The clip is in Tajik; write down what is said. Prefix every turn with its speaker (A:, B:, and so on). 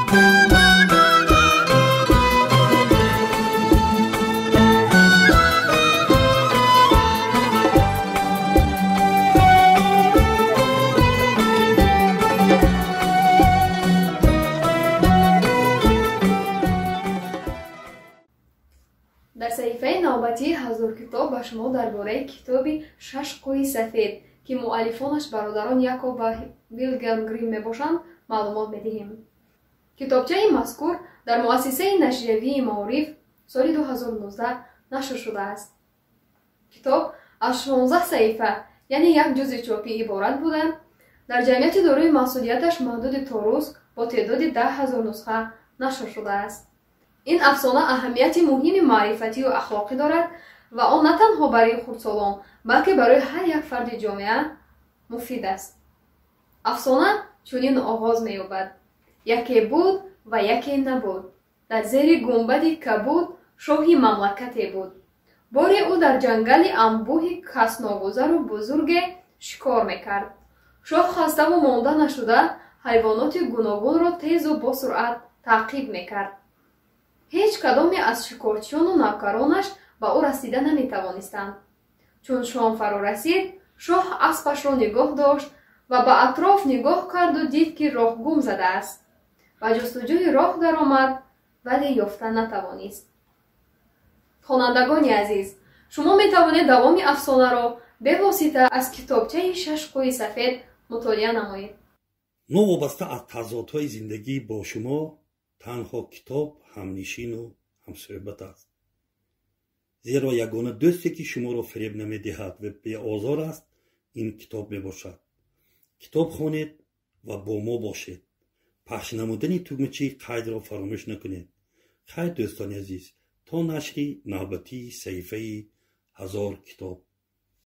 A: Дар саҳифаи навбатии «Ҳазор китоб» ба шумо дар бораи китоби «Шаш қӯи сафед», ки муаллифонаш бародарон Якоб ва Вилгелм Грим мебошанд, маълумот медиҳем. Китобчаи мазкур дар муассисаи нашриявии «Маориф» соли 2019 нашр шудааст. Китоб аз 16 саҳифа, яъне як ҷузи чопӣ иборат буда, дар ҷамъияти дорои масъулияташ маҳдуди «Торус» бо теъдоди 10 000 нусха нашр шудааст. Ин афсона аҳамияти муҳими маърифатию ахлоқӣ дорад ва он на танҳо барои хурдсолон, балки барои ҳар як фарди ҷомеа муфид аст. Афсона чунин оғоз меёбад: Яке буд ва яке набуд, дар зери гунбади кабуд шоҳи мамлакате буд. Боре ӯ дар ҷангали анбӯҳи касногузару бузурге шикор мекард. Шоҳ хаставу монда нашуда, ҳайвоноти гуногунро тезу босуръат таъқиб мекард. Ҳеҷ кадоме аз шикорчиёну навкаронаш ба ӯ расида наметавонистанд. Чун шом фаро расид, шоҳ аспашро нигоҳ дошт ва ба атроф нигоҳ карду дид, ки роҳ гум задааст. Ба ҷустуҷӯи роҳ даромад, вале ёфта натавонист. Хонандагони азиз, шумо метавонед давоми афсонаро бевосита аз китобчаи «Шаш қӯи сафед» мутолиа намоед.
B: Новобаста аз тазодҳои зиндагӣ, бо шумо танҳо китоб ҳамнишину ҳамсӯҳбат аст, зеро ягона дӯсте, ки шуморо фиреб намедиҳад ва беозор аст, ин китоб мебошад. Китоб хонед ва бо мо бошед. Пахш намудани тугмачаи қайдро фаромӯш накунед. Хайр, дӯстони азиз, то нашри навбатии саҳифаи «Ҳазор китоб».